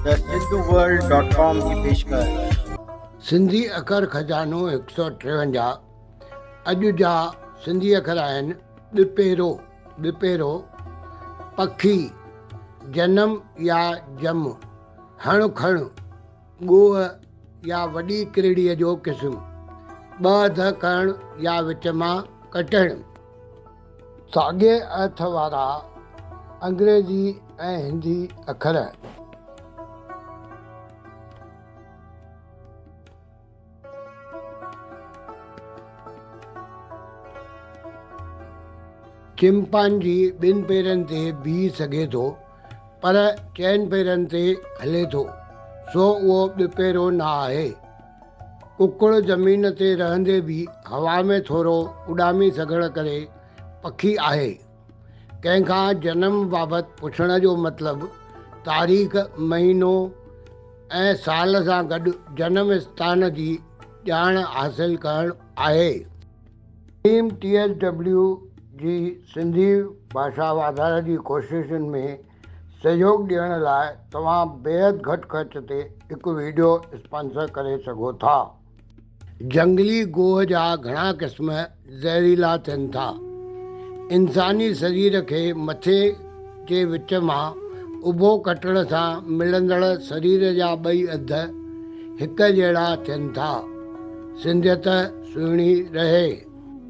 The Sindhu world dot com جي پيشڪش. سنڌي اکر خزانو 153 اڄ جا سنڌي اکر آهن، ٻپيرو، ٻپيرو، پکي، جنم يا ڄم، هڻ کڻ، ڳوهه يا وڏي ڪرڙيء جو قسم، ٻه اڌ ڪرڻ يا وچ مان ڪٽڻ. ساڳئي ارٿ وارا انگريزي ۽ هندي اکر. چمپانجي ٻن پيرن تي بيهي سگهي ٿو، پر چئن پيرن تي هلي ٿو، سو اهو ٻپيرو نه آهي. ڪڪڙ زمين تي رهندي به هوا ۾ ٿورو اڏامي سگهڻ ڪري پکي آهي. ڪنهن کان جنم بابت پڇڻ جو مطلب تاريخ، مهينو ۽ سال سان گڏ جنم اسٿان جي ڄاڻ حاصل ڪرڻ آهي. ٽيم ٽي ايس ڊبليو جي سنڌي ڀاشا واڌاري جي ڪوششن ۾ سهيوڳ ڏيڻ لاء توهان بيحد گهٽ خرچ تي هڪ وڊيو اسپانسر ڪري سگهو ٿا. جهنگلي گوهه جا گهڻا قسم زهريلا ٿين ٿا. انساني سرير کي مٿي جي وچ مان اڀو ڪٽڻ سان ملندڙ سرير جا ٻئي اڌ هڪ جهڙا ٿين ٿا. سنڌيت سهڻي رهي.